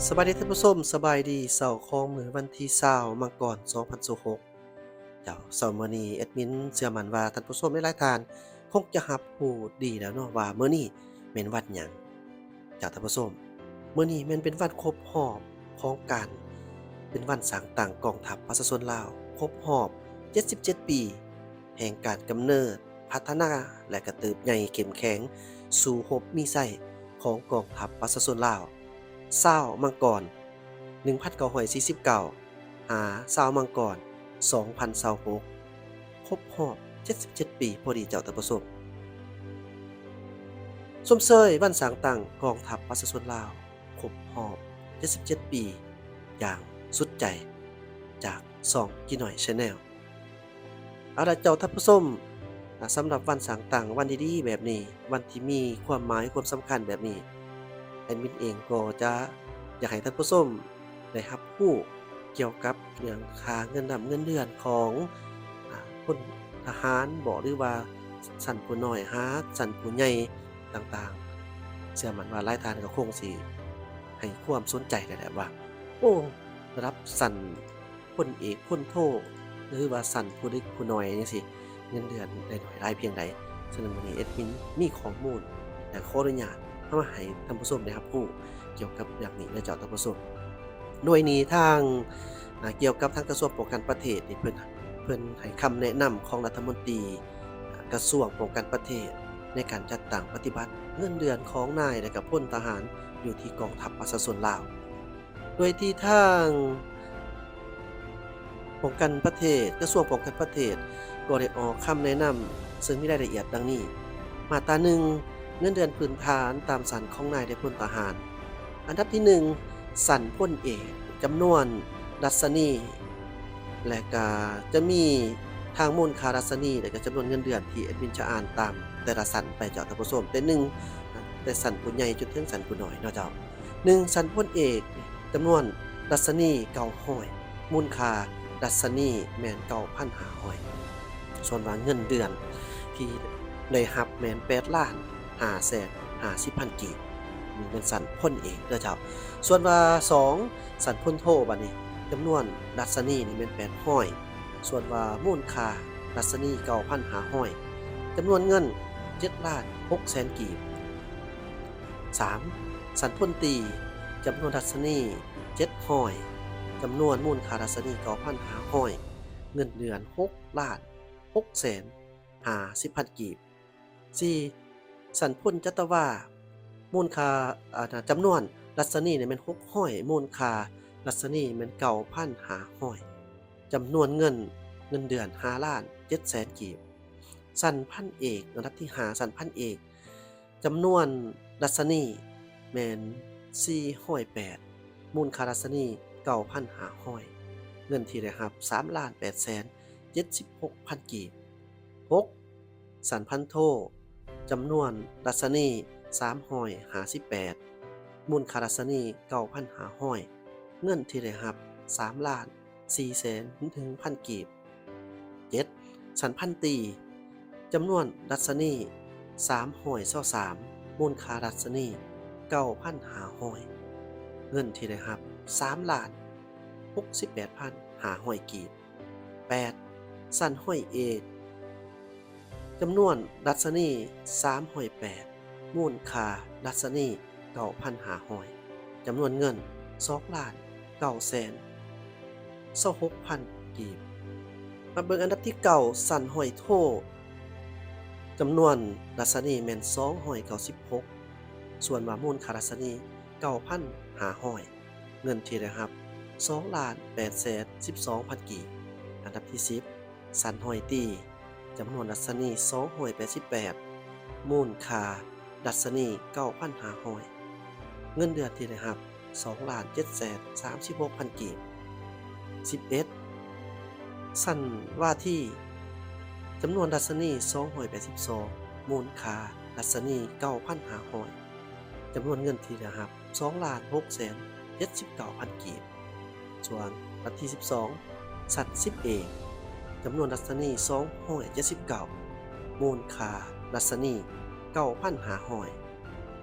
ສະບາຍດີທ່ານຜູ້ຊົມ, ສະບາຍດີເຊົ້າຂອງມື້ວັນທີຊາວ ມັງກອນ ສອງພັນຊາວຫົກ. ເຈົ້າ, ເຊົ້າມື້ນີ້ແອດມິນເຊື່ອໝັ້ນວ່າທ່ານຜູ້ຊົມຫຼາຍໆທ່ານຄົງຈະຮັບຮູ້ດີແລ້ວເນາະວ່າມື້ນີ້ແມ່ນວັນຫຍັງ. ເຈົ້າ, ທ່ານຜູ້ຊົມ, ມື້ນີ້ແມ່ນເປັນວັນຄົບຮອບຂອງການ ເປັນວັນສ້າງຕັ້ງກອງທັບປະຊາຊົນລາວ ຄົບຮອບເຈັດສິບເຈັດປີ ແຫ່ງການກຳເນີດ, ພັດທະນາ ແລະ ກະເຕີບໃຫຍ່ເຂັ້ມແຂງສູ່ຮົບມີໄຊຂອງກອງທັບປະຊາຊົນລາວ ຊາວ ມັງກອນ ໜຶ່ງພັນເກົ້າຮ້ອຍສີ່ສິບເກົ້າ ຫາ ຊາວ ມັງກອນ ສອງພັນຊາວຫົກ ຄົບຮອບເຈັດສິບເຈັດປີພໍດີເຈົ້າທ່ານຜູ້ຊົມ. ຊົມເຊີຍວັນສ້າງຕັ້ງກອງທັບປະຊາຊົນລາວ ຄົບຮອບເຈັດສິບເຈັດປີຢ່າງສຸດໃຈ ຈາກຊ່ອງຈີນ້ອຍແຊນແນວ. ເອົາລະເຈົ້າທ່ານຜູ້ຊົມ, ສຳລັບວັນສ້າງຕັ້ງ ວັນດີໆແບບນີ້, ວັນທີ່ມີຄວາມໝາຍຄວາມສຳຄັນແບບນີ້, ແອດມິນເອງກໍຈະຢາກໃຫ້ທ່ານຜູ້ຊົມໄດ້ຮັບຮູ້ກ່ຽວກັບເລື່ອງຄ່າເງິນດຳເງິນເດືອນຂອງ ອາ ພົນທະຫານບໍ ຫຼືວ່າຊັ້ນຜູ້ນ້ອຍຫາຊັ້ນຜູ້ໃຫຍ່ຕ່າງໆ. ເຊື່ອໝັ້ນວ່າຫຼາຍທ່ານກໍຄົງຊິໃຫ້ຄວາມສົນໃຈແຫຼະວ່າ ໂອ້ ລະດັບຊັ້ນ ພົນເອກ ພົນໂທ ຫຼືວ່າຊັ້ນຜູ້ເລັກຜູ້ນ້ອຍຈັ່ງຊີ້ ເງິນເດືອນໄດ້ໜ້ອຍຫຼາຍພຽງໃດ. ສະນັ້ນ ມື້ນີ້ແອດມິນມີຂໍ້ມູນ ແລະ ຂໍອະນຸຍາດເອົາມາໃຫ້ທ່ານຜູ້ຊົມໄດ້ຮັບຮູ້ກ່ຽວກັບເລື່ອງນີ້ເດີເຈົ້າທ່ານຜູ້ຊົມ. ໂດຍນີ້ທາງ ອາ ກ່ຽວກັບທາງກະຊວງປ້ອງກັນປະເທດນີ້ ເພິ່ນ ເພິ່ນໃຫ້ຄຳແນະນຳຂອງລັດຖະມົນຕີ ອາ ກະຊວງປ້ອງກັນປະເທດ ໃນການຈັດຕັ້ງປະຕິບັດເງິນເດືອນຂອງນາຍ ແລະ ກະພົນທະຫານຢູ່ທີ່ກອງທັບປະຊາຊົນລາວ. ໂດຍທີ່ທາງປ້ອງກັນປະເທດ, ກະຊວງປ້ອງກັນປະເທດ ກໍໄດ້ອອກຄຳແນະນຳ ເຊິ່ງມີລາຍລະອຽດດັ່ງນີ້. ມາດຕາໜຶ່ງ ເງິນເດືອນພື້ນຖານຕາມຊັ້ນຂອງນາຍ ແລະ ພົນທະຫານ. ອັນດັບທີໜຶ່ງ ຊັ້ນພົນເອກ, ຈຳນວນດັດຊະນີ ແລະ ກະຈະມີທາງມູນຄ່າດັດຊະນີ ແລະ ກະຈຳນວນເງິນເດືອນທີ່ແອດມິນຈະອ່ານຕາມແຕ່ລະຊັ້ນໄປເຈົ້າທ່ານຜູ້ຊົມ, ແຕ່ໜຶ່ງ ແຕ່ຊັ້ນຜູ້ໃຫຍ່ຈົນເຖິງຊັ້ນຜູ້ນ້ອຍເນາະເຈົ້າ. ໜຶ່ງ ຊັ້ນພົນເອກ ຈຳນວນດັດຊະນີເກົ້າຮ້ອຍ, ມູນຄ່າດັດຊະນີແມ່ນເກົ້າພັນຫ້າຮ້ອຍ. ສ່ວນວ່າເງິນເດືອນທີ່ໄດ້ຮັບແມ່ນແປດລ້ານຫ້າແສນຫ້າສິບພັນກີບ, ນີ້ແມ່ນຊັ້ນພົນເອກເດີເຈົ້າ. ສ່ວນວ່າສອງ ຊັ້ນພົນໂທ ບາດນີ້ ຈຳນວນດັດຊະນີນີ້ແມ່ນແປດຮ້ອຍ, ສ່ວນວ່າມູນຄ່າດັດຊະນີເກົ້າພັນຫ້າຮ້ອຍ, ຈຳນວນເງິນເຈັດລ້ານຫົກແສນກີບ. ສາມ ຊັ້ນພົນຕີ ຈຳນວນດັດຊະນີເຈັດຮ້ອຍ, ຈຳນວນມູນຄ່າດັດຊະນີເກົ້າພັນຫ້າຮ້ອຍ, ເງິນເດືອນຫົກລ້ານຫົກແສນຫ້າສິບພັນກີບ. ສີ່ ຊັ້ນພົນຈັດຕະວາ ມູນຄ່າ ອາ ຈຳນວນດັດຊະນີນີ້ແມ່ນຫົກຮ້ອຍ, ມູນຄ່າດັດຊະນີແມ່ນເກົ້າພັນຫ້າຮ້ອຍ, ຈຳນວນເງິນ ເງິນເດືອນຫ້າລ້ານເຈັດແສນກີບ. ຊັ້ນພັນເອກ ອັນດັບທີຫ້າ ຊັ້ນພັນເອກ ຈຳນວນດັດຊະນີແມ່ນສີ່ຮ້ອຍແປດ, ມູນຄ່າດັດຊະນີເກົ້າພັນຫ້າຮ້ອຍ, ເງິນທີ່ໄດ້ຮັບສາມລ້ານແປດແສນເຈັດສິບຫົກພັນກີບ. ຫົກ ຊັ້ນພັນໂທ ຈຳນວນດັດຊະນີສາມຮ້ອຍຫ້າສິບແປດ, ມູນຄ່າດັດຊະນີເກົ້າພັນຫ້າຮ້ອຍ, ເງິນທີ່ໄດ້ຮັບສາມລ້ານສີ່ແສນໜຶ່ງພັນກີບ. ເຈັດ ຊັ້ນພັນຕີ ຈຳນວນດັດຊະນີສາມຮ້ອຍຊາວສາມ, ມູນຄ່າດັດຊະນີເກົ້າພັນຫ້າຮ້ອຍ, ເງິນທີ່ໄດ້ຮັບສາມລ້ານຫົກສິບແປດພັນຫ້າຮ້ອຍກີບ. ແປດ ຊັ້ນຮ້ອຍເອກ ຈຳນວນດັດຊະນີສາມຮ້ອຍແປດ, ມູນຄ່າດັດຊະນີເກົ້າພັນຫ້າຮ້ອຍ, ຈຳນວນເງິນສອງລ້ານເກົ້າແສນຊາວຫົກພັນກີບ. ມາເບິ່ງອັນດັບທີເກົ້າ ຊັ້ນຮ້ອຍໂທ, ຈຳນວນດັດຊະນີແມ່ນສອງຮ້ອຍເກົ້າສິບຫົກ, ສ່ວນວ່າມູນຄ່າດັດຊະນີເກົ້າພັນຫ້າຮ້ອຍ, ເງິນທີ່ໄດ້ຮັບສອງລ້ານແປດແສນສິບສອງພັນກີບ. ອັນດັບທີສິບ ຊັ້ນຮ້ອຍຕີ, ຈຳນວນດັດຊະນີສອງຮ້ອຍແປດສິບແປດ, ມູນຄ່າດັດຊະນີເກົ້າພັນຫ້າຮ້ອຍ, ເງິນເດືອນທີ່ໄດ້ຮັບສອງລ້ານເຈັດແສນສາມສິບຫົກພັນກີບ. ສິບເອັດ ຊັ້ນວາທີ, ຈຳນວນດັດຊະນີສອງຮ້ອຍແປດສິບສອງ, ມູນຄ່າດັດຊະນີເກົ້າພັນຫ້າຮ້ອຍ, ຈຳນວນເງິນທີ່ໄດ້ຮັບສອງລ້ານຫົກແສນເຈັດສິບເກົ້າພັນກີບ. ສ່ວນອັນດັບທີສິບສອງ ຊັ້ນສິບເອກ, ຈຳນວນດັດຊະນີສອງຮ້ອຍເຈັດສິບເກົ້າ, ມູນຄ່າດັດຊະນີເກົ້າພັນຫ້າຮ້ອຍ,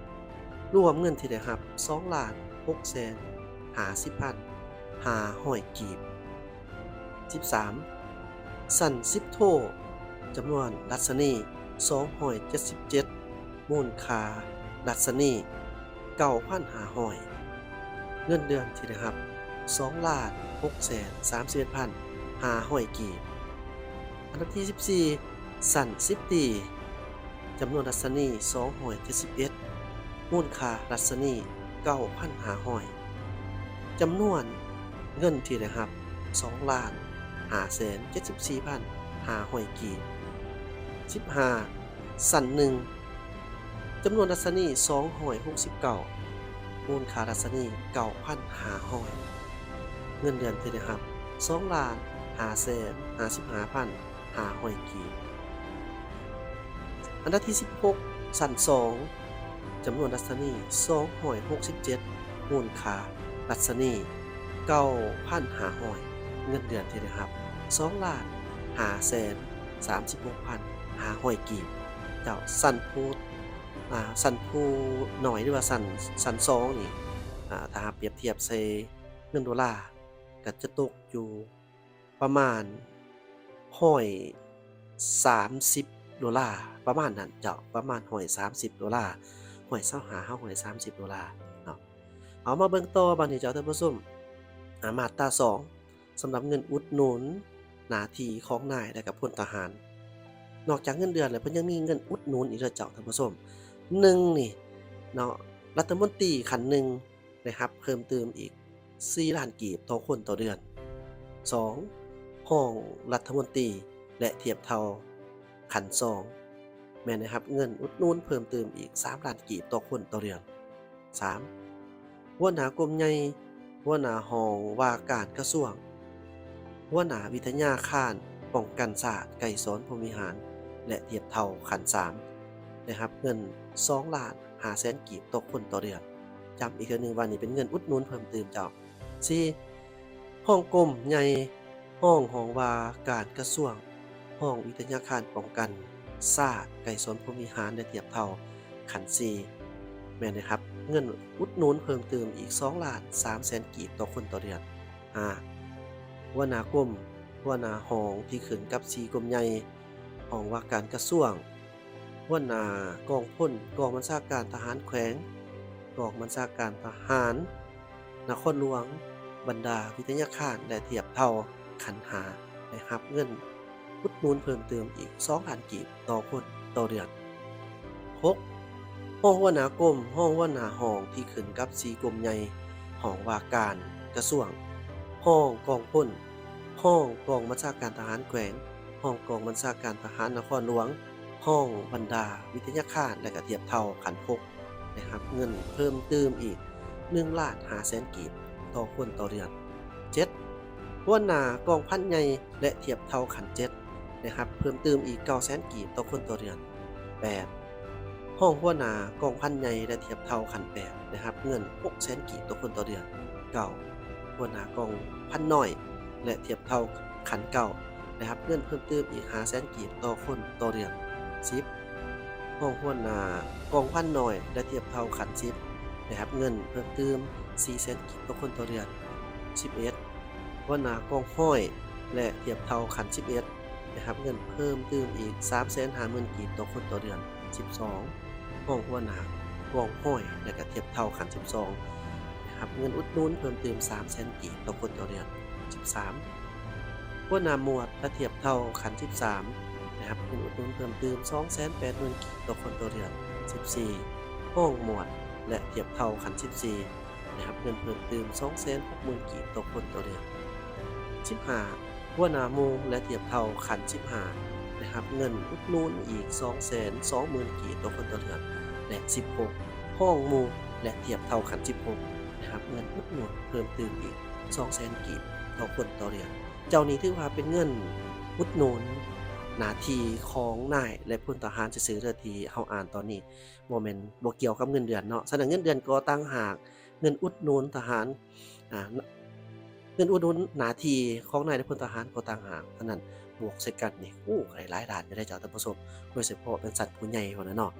ລວມເງິນທີ່ໄດ້ຮັບສອງລ້ານຫົກແສນ ຫ້າສິບພັນຫ້າຮ້ອຍກີບ. ສິບສາມ ຊັ້ນສິບໂທ ຈຳນວນດັດຊະນີສອງຮ້ອຍເຈັດສິບເຈັດ ມູນຄ່າດັດຊະນີເກົ້າພັນຫ້າຮ້ອຍ, ເງິນເດືອນທີ່ໄດ້ຮັບສອງລ້ານຫົກແສນສາມສິບເອັດພັນຫ້າຮ້ອຍກີບ. ອັນດັບທີສິບສີ່ ຊັ້ນສິບຕີ ຈຳນວນດັດຊະນີສອງຮ້ອຍເຈັດສິບເອັດ ມູນຄ່າດັດຊະນີເກົ້າພັນຫ້າຮ້ອຍ, ຈຳນວນເງິນທີ່ໄດ້ຮັບສອງລ້ານຫ້າແສນເຈັດສິບສີ່ພັນຫ້າຮ້ອຍກີບ. ສິບຫ້າ ຊັ້ນໜຶ່ງ ຈຳນວນດັດຊະນີສອງຮ້ອຍຫົກສິບເກົ້າ, ມູນຄ່າດັດຊະນີເກົ້າພັນຫ້າຮ້ອຍ, ເງິນເດືອນທີ່ໄດ້ຮັບສອງລ້ານຫ້າແສນຫ້າສິບຫ້າພັນຫ້າຮ້ອຍກີບ. ອັນດັບທີສິບຫົກ ຊັ້ນສອງ ຈຳນວນດັດຊະນີສອງຮ້ອຍຫົກສິບເຈັດ, ມູນຄ່າດັດຊະນີເກົ້າພັນຫ້າຮ້ອຍ, ເງິນເດືອນທີ່ໄດ້ຮັບສອງລ້ານຫ້າແສນສາມສິບຫົກພັນຫ້າຮ້ອຍກີບ. ເຈົ້າ ຊັ້ນຜູ້ ອ່າ ຊັ້ນຜູ້ໜ້ອຍ ຫຼືວ່າຊັ້ນ ຊັ້ນສອງນີ້ ອ່າ ຖ້າຫາກປຽບທຽບໃສ່ເງິນໂດລາ ກໍຈະຕົກຢູ່ປະມານຮ້ອຍສາມສິບໂດລາ ປະມານນັ້ນເຈົ້າ ປະມານຮ້ອຍສາມສິບໂດລາ ຮ້ອຍຊາວຫ້າ ຮ້ອຍສາມສິບໂດລາເນາະ. ເອົາມາເບິ່ງຕໍ່ບາດນີ້ເຈົ້າ ທ່ານຜູ້ຊົມ ອ່າ ມາດຕາສອງ ສຳລັບເງິນອຸດໜູນໜ້າທີ່ຂອງນາຍ ແລະ ກະພົນທະຫານ. ນອກຈາກເງິນເດືອນແລ້ວ ເພິ່ນຍັງມີເງິນອຸດໜູນອີກເດີເຈົ້າ ທ່ານຜູ້ຊົມ. ໜຶ່ງນີ້ເນາະ ລັດຖະມົນຕີຂັ້ນໜຶ່ງ ໄດ້ຮັບເພີ່ມຕື່ມອີກສີ່ລ້ານກີບຕໍ່ຄົນຕໍ່ເດືອນ. ສອງ ຮອງລັດຖະມົນຕີ ແລະ ທຽບເທົ່າຂັ້ນສອງ ແມ່ນໄດ້ຮັບເງິນອຸດໜູນເພີ່ມຕື່ມອີກສາມລ້ານກີບຕໍ່ຄົນຕໍ່ເດືອນ. ສາມ ຫົວໜ້າກົມໃຫຍ່, ຫົວໜ້າຫ້ອງວ່າການກະຊວງ, ຫົວໜ້າວິທະຍາຄານປ້ອງກັນຊາດ ໄກສອນພົມວິຫານ ແລະ ທຽບເທົ່າຂັ້ນສາມ ໄດ້ຮັບເງິນສອງລ້ານຫ້າແສນກີບຕໍ່ຄົນຕໍ່ເດືອນ. ຈຳອີກເທື່ອໜຶ່ງວ່ານີ້ເປັນເງິນອຸດໜູນເພີ່ມຕື່ມເຈົ້າ. ສີ່ ຮອງກົມໃຫຍ່, ຮອງຫ້ອງວ່າການກະຊວງ, ຮອງວິທະຍາຄານປ້ອງກັນຊາດ ໄກສອນພົມວິຫານ ແລະ ທຽບເທົ່າຂັ້ນສີ່ ແມ່ນໄດ້ຮັບເງິນອຸດໜູນເພີ່ມຕື່ມອີກສອງລ້ານສາມແສນກີບຕໍ່ຄົນຕໍ່ເດືອນ. ຫ້າ ຫົວໜ້າກົມ, ຫົວໜ້າຫ້ອງທີ່ຂຶ້ນກັບສີ່ກົມໃຫຍ່, ຫ້ອງວ່າການກະຊວງ, ຫົວໜ້າກອງພົນ, ກອງບັນຊາການທະຫານແຂວງ, ກອງບັນຊາການທະຫານນະຄອນຫຼວງ, ບັນດາວິທະຍາຄານ ແລະ ທຽບເທົ່າຂັ້ນຫ້າ ໄດ້ຮັບເງິນອຸດໜູນເພີ່ມຕື່ມອີກສອງລ້ານກີບຕໍ່ຄົນຕໍ່ເດືອນ. ຫົກ ຮອງຫົວໜ້າກົມ, ຮອງຫົວໜ້າຫ້ອງທີ່ຂຶ້ນກັບສີ່ກົມໃຫຍ່, ຫ້ອງວ່າການກະຊວງ, ຮອງກອງພົນ, ຮອງກອງບັນຊາການທະຫານແຂວງ, ຮອງກອງບັນຊາການທະຫານນະຄອນຫຼວງ, ຮອງບັນດາວິທະຍາຄານ ແລະ ກະທຽບເທົ່າຂັ້ນຫົກ ໄດ້ຮັບເງິນເພີ່ມຕື່ມອີກໜຶ່ງລ້ານຫ້າແສນກີບຕໍ່ຄົນຕໍ່ເດືອນ. ເຈັດ ຫົວໜ້າກອງພັນໃຫຍ່ ແລະ ທຽບເທົ່າຂັ້ນເຈັດ ໄດ້ຮັບເພີ່ມຕື່ມອີກເກົ້າແສນກີບຕໍ່ຄົນຕໍ່ເດືອນ. ແປດ ຮອງຫົວໜ້າກອງພັນໃຫຍ່ ແລະ ທຽບເທົ່າຂັ້ນແປດ ໄດ້ຮັບເງິນຫົກແສນກີບຕໍ່ຄົນຕໍ່ເດືອນ. ເກົ້າ ຫົວໜ້າກອງພັນນ້ອຍ ແລະ ທຽບເທົ່າຂັ້ນເກົ້າ ໄດ້ຮັບເງິນເພີ່ມຕື່ມອີກຫ້າແສນກີບຕໍ່ຄົນຕໍ່ເດືອນ. ສິບ ຮອງຫົວໜ້າກອງພັນນ້ອຍ ແລະ ທຽບເທົ່າຂັ້ນສິບ ໄດ້ຮັບເງິນເພີ່ມຕື່ມສີ່ແສນກີບຕໍ່ຄົນຕໍ່ເດືອນ. ສິບເອັດ ຫົວໜ້າກອງຮ້ອຍ ແລະ ທຽບເທົ່າຂັ້ນສິບເອັດ ໄດ້ຮັບເງິນເພີ່ມຕື່ມອີກສາມແສນຫ້າໝື່ນກີບຕໍ່ຄົນຕໍ່ເດືອນ. ສິບສອງ ຮອງຫົວໜ້າກອງຮ້ອຍ ແລະ ກະທຽບເທົ່າຂັ້ນສິບສອງ ໄດ້ຮັບເງິນອຸດໜູນເພີ່ມຕື່ມສາມແສນກີບຕໍ່ຄົນຕໍ່ເດືອນ. ສິບສາມ ຫົວໜ້າໝວດ ແລະ ທຽບເທົ່າຂັ້ນສິບສາມ ໄດ້ຮັບເງິນອຸດໜູນເພີ່ມຕື່ມສອງແສນແປດໝື່ນກີບຕໍ່ຄົນຕໍ່ເດືອນ. ສິບສີ່ ຮອງໝວດ ແລະ ທຽບເທົ່າຂັ້ນສິບສີ່ ໄດ້ຮັບເງິນເພີ່ມຕື່ມສອງແສນຫົກໝື່ນກີບຕໍ່ຄົນຕໍ່ເດືອນ. ສິບຫ້າ ຫົວໜ້າໝູ່ ແລະ ທຽບເທົ່າຂັ້ນສິບຫ້າ ໄດ້ຮັບເງິນອຸດໜູນອີກສອງແສນສອງໝື່ນກີບຕໍ່ຄົນຕໍ່ເດືອນ ແລະ ສິບຫົກ ຮອງໝູ່ ແລະ ທຽບເທົ່າຂັ້ນສິບຫົກ ໄດ້ຮັບເງິນອຸດໜູນເພີ່ມຕື່ມອີກສອງແສນກີບຕໍ່ຄົນຕໍ່ເດືອນ. ເຈົ້ານີ້ຖືວ່າເປັນເງິນອຸດໜູນໜ້າທີ່ຂອງນາຍ ແລະ ພົນທະຫານຊື່ໆເດີ ທີ່ເຮົາອ່ານຕອນນີ້. ບໍ່ແມ່ນ ບໍ່ກ່ຽວກັບເງິນເດືອນເນາະ. ສະນັ້ນເງິນເດືອນກໍຕ່າງຫາກ, ເງິນອຸດໜູນທະຫານ, ອ່າ, ເງິນອຸດໜູນໜ້າທີ່ຂອງນາຍ ແລະ ພົນທະຫານກໍຕ່າງຫາກ. ສະນັ້ນບວກໃສ່ກັນນີ້ ໂອ້ ໄດ້ຫຼາຍລ້ານຢູ່ເດ້ເຈົ້າທ່ານຜູ້ຊົມ, ໂດຍສະເພາະເປັນຊັ້ນຜູ້ໃຫຍ່ພຸ້ນນະເນາະ.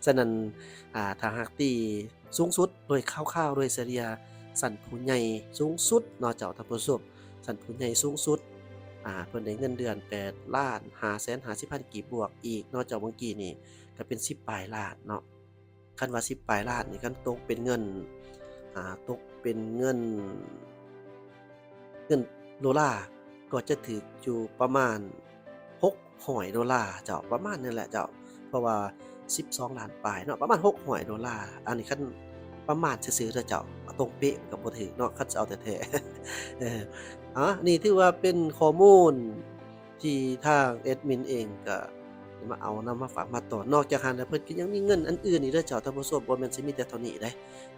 ສະນັ້ນ ອ່າ ຖ້າຫາກຕີສູງສຸດໂດຍຄ່າວໆ ໂດຍສະເລ່ຍ ຊັ້ນຜູ້ໃຫຍ່ສູງສຸດເນາະເຈົ້າທ່ານຜູ້ຊົມ, ຊັ້ນຜູ້ໃຫຍ່ສູງສຸດ ອາ ເພິ່ນໄດ້ເງິນເດືອນແປດລ້ານຫ້າແສນຫ້າສິບພັນກີບ ບວກອີກເນາະເຈົ້າ ເມື່ອກີ້ນີ້ກໍເປັນສິບປາຍລ້ານເນາະ. ຄັນວ່າສິບປາຍລ້ານນີ້ ຄັນຕົກເປັນເງິນ ອາ ຕົກເປັນເງິນ ເງິນໂດລາ ກໍຈະຖືກຢູ່ປະມານຫົກຮ້ອຍໂດລາເຈົ້າ, ປະມານນັ້ນແຫຼະເຈົ້າ, ເພາະວ່າສິບສອງລ້ານປາຍເນາະ, ປະມານຫົກຮ້ອຍໂດລາ. ອັນນີ້ຄັນປະມານຊື່ໆເດີເຈົ້າ, ຕົງເປະມັນກໍບໍ່ຖືກເນາະ ຄັນຊິເອົາແທ້ໆ. ເອີ ອາ ນີ້ຖືວ່າເປັນຂໍ້ມູນ ທີ່ທາງແອດມິນເອງກໍມາເອົານຳມາຝາກມາຕ້ອນ. ນອກຈາກຫັ້ນແລ້ວ ເພິ່ນກໍຍັງມີເງິນອັນອື່ນອີກເດີເຈົ້າທ່ານຜູ້ຊົມ, ບໍ່ແມ່ນຊິມີແຕ່ເທົ່ານີ້ເດ້,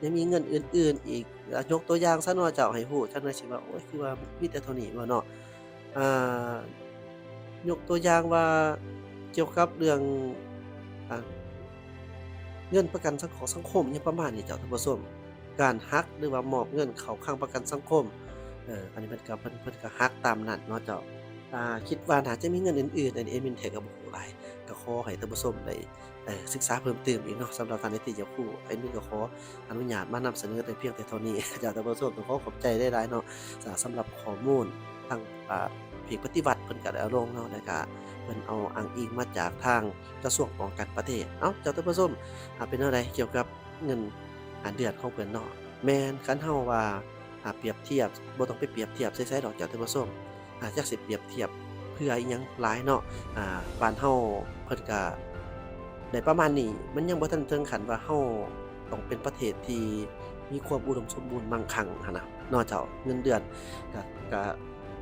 ຍັງມີເງິນອື່ນໆອີກ. ອາ ຍົກຕົວຢ່າງຊະເນາະເຈົ້າ, ໃຫ້ຮູ້ຈັກໜ່ອຍຊິວ່າ ໂອ້ຍ ຄືວ່າມີແຕ່ເທົ່ານີ້ບໍ່ເນາະ. ອາ ຍົກຕົວຢ່າງວ່າກ່ຽວກັບເລື່ອງ ອາ ເງິນປະກັນສັງ ຂອງສັງຄົມ ຫຍັງປະມານນີ້ເຈົ້າທ່ານຜູ້ຊົມ, ການຫັກ ຫຼືວ່າມອບເງິນເຂົ້າຄັງປະກັນສັງຄົມ. ເອີ ອັນນີ້ເພິ່ນກໍ ເພິ່ນ ເພິ່ນກໍຫັກຕາມນັ້ນເນາະເຈົ້າ. ອາ ຄິດວ່າໜ້າຈະມີເງິນອື່ນໆ, ອັນນີ້ແອດມິນແທ້ກໍບໍ່ຮູ້ຫຼາຍ, ກໍຂໍໃຫ້ທ່ານຜູ້ຊົມໄດ້ ເອີ ສຶກສາເພີ່ມຕື່ມອີກເນາະ. ສຳລັບທ່ານໃດທີ່ຢາກຮູ້, ແອດມິນກໍຂໍອະນຸຍາດມານຳສະເໜີແຕ່ພຽງແຕ່ເທົ່ານີ້ເຈົ້າທ່ານຜູ້ຊົມ. ຕ້ອງຂໍຂອບໃຈຫຼາຍໆເນາະ ສຳລັບຂໍ້ມູນທາງ ອາ ເພຈປະຕິວັດເພິ່ນກໍໄດ້ເອົາລົງເນາະ, ແລ້ວກໍເພິ່ນເອົາອ້າງອີງມາຈາກທາງກະຊວງປ້ອງກັນປະເທດ. ເອົ້າ ເຈົ້າທ່ານຜູ້ຊົມ ອາ ເປັນແນວໃດກ່ຽວກັບ ເງິນ ອາ ເດືອນຂອງເພິ່ນເນາະ. ແມ່ນ ຄັນເຮົາວ່າ ອາ ປຽບທຽບ ບໍ່ຕ້ອງໄປປຽບທຽບໃສໆດອກເຈົ້າທ່ານຜູ້ຊົມ. ອາ ຈັກຊິປຽບທຽບເພື່ອອີ່ຫຍັງຫຼາຍເນາະ, ອາ ບ້ານເຮົາເພິ່ນກະໄດ້ປະມານນີ້, ມັນຍັງບໍ່ທັນເຖິງຂັ້ນວ່າເຮົາຕ້ອງເປັນປະເທດທີ່ມີຄວາມອຸດົມສົມບູນມັ່ງຄັ່ງຫັ້ນນະເນາະເຈົ້າ. ເງິນເດືອນກະ ກະ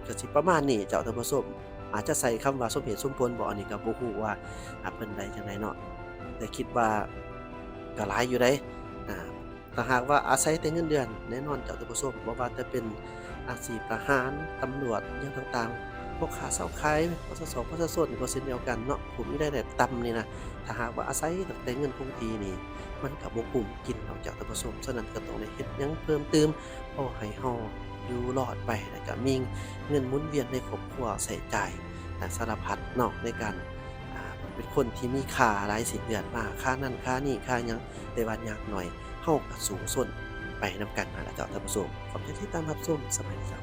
ກະຊິປະມານນີ້ເຈົ້າທ່ານຜູ້ຊົມ. ອາດຈະໃຊ້ຄຳວ່າສົມເຫດສົມຜົນບໍ່ ອັນນີ້ກໍບໍ່ຮູ້ວ່າ ອາ ເພິ່ນໄດ້ຈັ່ງໃດເນາະ, ແຕ່ຄິດວ່າກໍຫຼາຍຢູ່ເດ້. ອາ ຖ້າຫາກວ່າອາໄສແຕ່ເງິນເດືອນ ແນ່ນອນເຈົ້າທ່ານຜູ້ຊົມ, ບໍ່ວ່າຈະເປັນອາຊີບທະຫານ, ຕຳຫຼວດ ຫຍັງຕ່າງໆ, ພໍ່ຄ້າຊາວຂາຍ, ປະຊາຊົນ ປະຊາຊົນກໍເຊັ່ນດຽວກັນເນາະ, ຜູ້ມີລາຍໄດ້ຕ່ຳນີ້ນະ, ຖ້າຫາກວ່າອາໄສຕັ້ງແຕ່ເງິນຄົງທີ່ນີ້ ມັນກໍບໍ່ກຸ້ມກິນດອກເຈົ້າທ່ານຜູ້ຊົມ. ສະນັ້ນກໍຕ້ອງໄດ້ເຮັດຫຍັງເພີ່ມຕື່ມ ພໍໃຫ້ເຮົາຢູ່ລອດໄປ ແລ້ວກະມີເງິນໝູນວຽນໃນຄອບຄົວໃຊ້ຈ່າຍ ແລະ ສາລະພັດເນາະ ໃນການ ອາ ເປັນຄົນທີ່ມີຄ່າຫຼາຍສິ້ນເດືອນມາ, ຄ່ານັ້ນຄ່ານີ້ ຄ່າຫຍັງ, ແຕ່ວ່າຢ່າງໜ້ອຍເຮົາກະສູ້ຊົນໄປນຳກັນຫັ້ນລະເຈົ້າທ່ານຜູ້ຊົມ. ຂອບໃຈທີ່ຕິດຕາມຮັບຊົມ. ສະບາຍດີເຈົ້າ.